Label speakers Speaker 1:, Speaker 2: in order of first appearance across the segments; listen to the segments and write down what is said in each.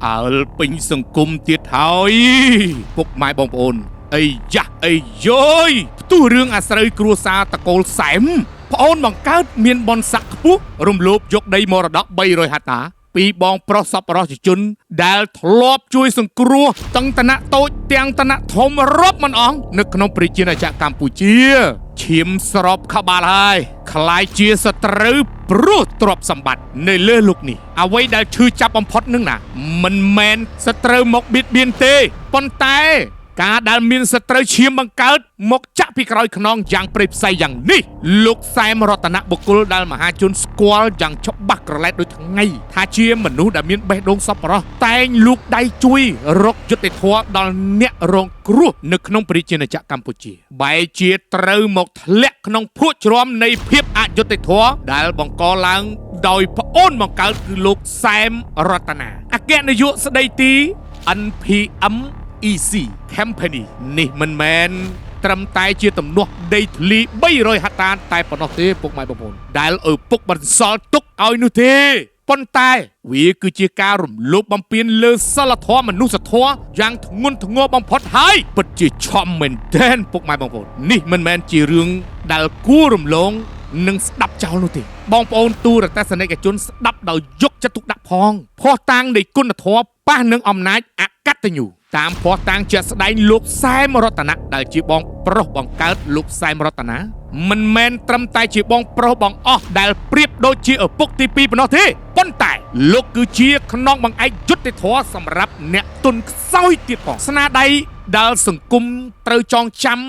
Speaker 1: អើលពេញសង្គមទៀតហើយពុកម៉ែបងប្អូនអីយ៉ាស់អីយយផ្ទុះរឿងអាស្រូវគ្រួសារតកូលសែមប្អូនបង្កើតមានបនស័កខ្ពស់រំលោភយកដីមរតក300ហត្តាពីបងប្រុសសប្បុរសជន ដែលធ្លាប់ជួយសង្គ្រោះទាំងតណៈតូចទាំងតណៈធំរាប់មិនអស់នៅក្នុងប្រជាណាចក្រកម្ពុជា ឈាមស្របក្បាលហើយคล้ายជាសត្រូវព្រោះទ្រព្យសម្បត្តិនៅលើលោកនេះអ្វីដែលឈឺចាប់បំផុតនឹងណាមិនមែនសត្រូវមកបៀតបៀនទេប៉ុន្តែ ការដែលមានសត្រូវឈាមបង្កើតមកចាក់ពីក្រោយខ្នងយ៉ាងព្រៃផ្សៃយ៉ាងនេះលោកសែមរតនបុគ្គលដែលមហាជនស្គាល់យ៉ាងច្បាស់ក្រឡែតដូចថ្ងៃថាជាមនុស្សដែលមានបេះដូងសប្បុរសតែងលូកដៃជួយរកយុត្តិធម៌ដល់អ្នករងគ្រោះនៅក្នុងប្រជាណាចក្រកម្ពុជាបែរជាត្រូវមកធ្លាក់ក្នុងភក់ជ្រាំនៃភាពអយុត្តិធម៌ដែលបង្កឡើងដោយប្អូនបង្កើតគឺលោកសែមរតនាអគ្គនាយកស្ដីទី NPM EC Company នេះមិនមែនត្រឹមតែជាទំនាស់ដីធ្លី300ហត្តាតែប៉ុណ្ណោះទេពុកម៉ែបងប្អូនដែលឪពុកបន្សល់ទុកឲ្យនោះទេប៉ុន្តែវាគឺជាការរំលោភបំពានលើសិលធម៌មនុស្សធម៌យ៉ាងធ្ងន់ធ្ងរបំផុតហើយពិតជាឆំមែនទែនពុកម៉ែបងប្អូននេះមិនមែនជារឿងដែលគួររំលងនិងស្ដាប់ចោលនោះទេបងប្អូនទូរទស្សនិកជនស្ដាប់ដោយយកចិត្តទុកដាក់ផងភ័ស្តុតាងនៃគុណធម៌ប៉ះនឹងអំណាចអកតញ្ញូតាមភ័ស្តុតាងជាក់ស្ដែងលោកសែមរតនៈដែលជាបងប្រុសបង្កើតលោកសែមរតនាមិនមែនត្រឹមតែជាបងប្រុសបងអស់ដែលប្រៀបដូចជាឪពុកទី2ប៉ុណ្ណោះទេប៉ុន្តែលោកគឺជាខ្នងបង្អែកយុត្តិធម៌សម្រាប់អ្នកទុនខ្សោយទៀតផងស្នាដៃដែលសង្គមត្រូវចងចាំ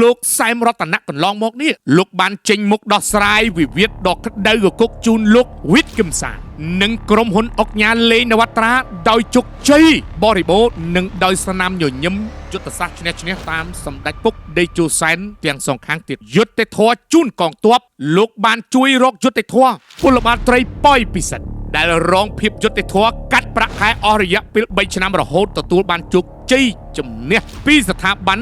Speaker 1: លោកសែមរតនៈកន្លងមកនេះលោកបានចេញមុខដោះស្រាយវិវាទដ៏ក្តៅគគុកជូនលោកវិទ្យគឹមសាននិងក្រុមហ៊ុនអុកញ៉ាលេងនវត្រាដោយជោគជ័យបរិបូរណ៍និងដោយស្នាមញញឹមយុទ្ធសាស្ត្រឈ្នះឈ្នះតាមសម្ដេចពុកដេជោសែនទាំងសងខាងទៀតយុត្តិធម៌ជូនកងទ័ពលោកបានជួយរកយុត្តិធម៌ពលបាលត្រីប៉យពិសិដ្ឋដែលរងភាពយុត្តិធម៌កាត់ប្រាក់ខែអស់រយៈពេល3ឆ្នាំរហូតទទួលបានជោគជ័យជំនះពីស្ថាប័ន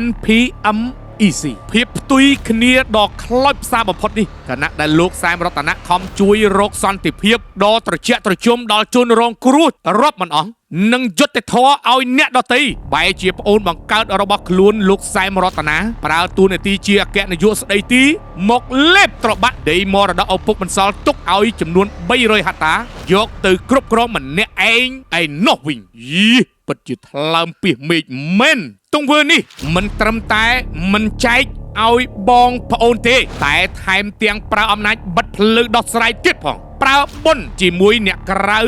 Speaker 1: NPM EC ភាពផ្ទុយគ្នាដ៏ខ្លោចផ្សាបំផុតនេះខណៈដែលលោកសែមរតនៈខំជួយរកសន្តិភាពដ៏ត្រជាក់ត្រជុំដល់ជនរងគ្រោះរាប់មិនអស់និងយុត្តិធម៌ឲ្យអ្នកដទៃបែរជាប្អូនបង្កើតរបស់ខ្លួនលោកសែមរតនាប្រើតួនាទីជាអគ្គនាយកស្ដីទីមកលេបត្របាក់ដីមរតកឪពុកបន្សល់ទុកឲ្យចំនួន300ហត្តាយកទៅគ្រប់គ្រងម្នាក់ឯងឯណោះវិញយីពិតជាថ្លើមពីសមេឃមែនទង្វើនេះមិនត្រឹមតែមិនចែកឲ្យបងប្អូនទេ តែថែមទាំងប្រើអំណាចបិទភ្លើងដោះស្រាយទៀតផងប្រើបុណ្យជាមួយអ្នកក្រៅ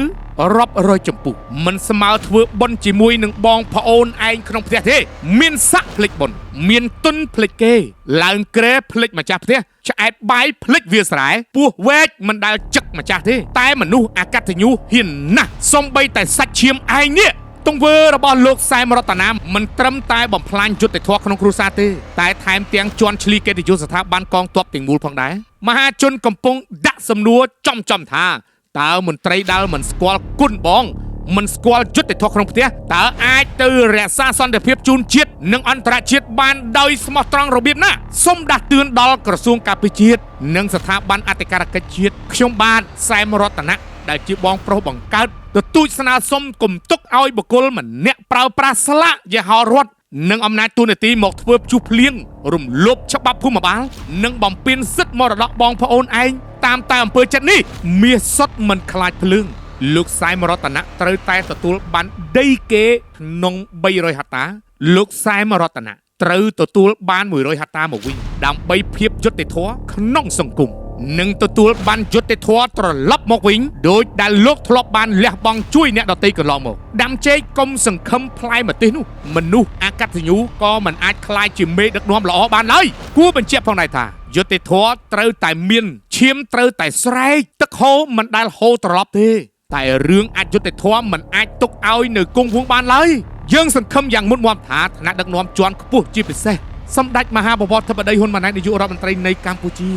Speaker 1: រាប់រយចម្ពុះមិនស្មើធ្វើបុណ្យជាមួយនឹងបងប្អូនឯងក្នុងផ្ទះទេ មានស័កភ្លេចបុណ្យមានទុនភ្លេចគេ ឡើងក្រែភ្លេចម្ចាស់ផ្ទះឆ្អែតបាយភ្លេចវាស្រែពោះវែកមិនដែលចឹកម្ចាស់ទេតែមនុស្សអកតញ្ញូហ៊ានណាស់សំបីតែសាច់ឈាមឯងនេះទង្វើរបស់លោកសែមរតនាមិនត្រឹមតែបំផ្លាញយុត្តិធម៌ក្នុងគ្រួសារទេតែថែមទាំងជន់ឈ្លីកិត្តិយសស្ថាប័នកងទ័ពទាំងមូលផងដែរមហាជនកំពុងដាក់សំណួរចំចំថាតើមន្ត្រីដែលមិនស្គាល់គុណបងមិនស្គាល់យុត្តិធម៌ក្នុងផ្ទះតើអាចទៅរក្សាសន្តិភាពជូនជាតិនិងអន្តរជាតិបានដោយស្មោះត្រង់របៀបណាសូមដាស់តឿនដល់ក្រសួងការពារជាតិនិងស្ថាប័នអធិការកិច្ចជាតិខ្ញុំបាទសែមរតនៈដែលជាបងប្រុសបង្កើតទទូចស្នើសុំគុំទុកឲ្យបុគ្គលម្នាក់ប្រើប្រាស់ស្លាកយីហោរដ្ឋនិងអំណាចទូនាទីមកធ្វើព្យុះភ្លៀងរំលោភច្បាប់ភូមិបាលនិងបំពានសិទ្ធិមរតកបងប្អូនឯងតាមតែអំពើចិត្តនេះមាសសុទ្ធមិនខ្លាចភ្លើងលោកសែមរតនៈត្រូវតែទទួលបានដីគេក្នុង300ហត្តាលោកសែមរតនៈត្រូវទទួលបាន100ហត្តាមកវិញដើម្បីភាពយុត្តិធម៌ក្នុងសង្គមនិងទទួលបានយុត្តិធម៌ត្រឡប់មកវិញដោយដែលលោកធ្លាប់បានលះបង់ជួយអ្នកដទៃកន្លងមកដាំចេកកុំសង្ឃឹមផ្លែម្ទេសនោះមនុស្សអកតញ្ញូក៏មិនអាចក្លាយជាមេដឹកនាំល្អបានឡើយគួរបញ្ជាក់ផងដែរថាយុត្តិធម៌ត្រូវតែមានឈាមត្រូវតែស្រែកទឹកហូរមិនដែលហូរត្រឡប់ទេតែរឿងអយុត្តិធម៌មិនអាចទុកឲ្យនៅគង់វង្សបានឡើយយើងសង្ឃឹមយ៉ាងមុតមមថាថ្នាក់ដឹកនាំជាន់ខ្ពស់ជាពិសេស សម្ដេចមហាបវរធិបតីហ៊ុនម៉ាណែតនាយករដ្ឋមន្ត្រីនៃកម្ពុជា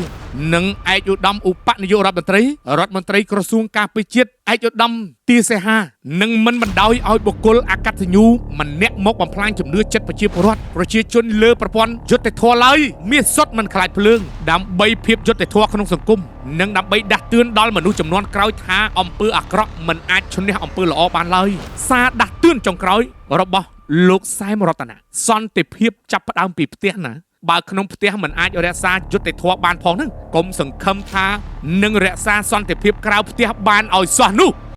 Speaker 1: និងឯកឧត្តមឧបនាយករដ្ឋមន្ត្រីរដ្ឋមន្ត្រីក្រសួងការពារជាតិឯកឧត្តមទាសីហានឹងមិនបណ្ដោយឲ្យបុគ្គលអកតញ្ញូម្នាក់មកបំផ្លាញជំនឿចិត្តប្រជាពលរដ្ឋប្រជាជនលើប្រព័ន្ធយុត្តិធម៌ឡើយមាសសុទ្ធមិនខ្លាចភ្លើងដើម្បីភាពយុត្តិធម៌ក្នុងសង្គមនិងដើម្បីដាស់តឿនដល់មនុស្សចំនួនក្រោយថាអំពើអាក្រក់មិនអាចឈ្នះអំពើល្អបានឡើយសារដាស់តឿនចុងក្រោយរបស់លោកសែមរតនៈសន្តិភាពចាប់ផ្ដើមពីផ្ទះណា បើក្នុងផ្ទះមិនអាចរក្សាយុត្តិធម៌បានផងហ្នឹងកុំសង្ឃឹមថានឹងរក្សាសន្តិភាពក្រៅផ្ទះបានឲ្យសោះនោះ។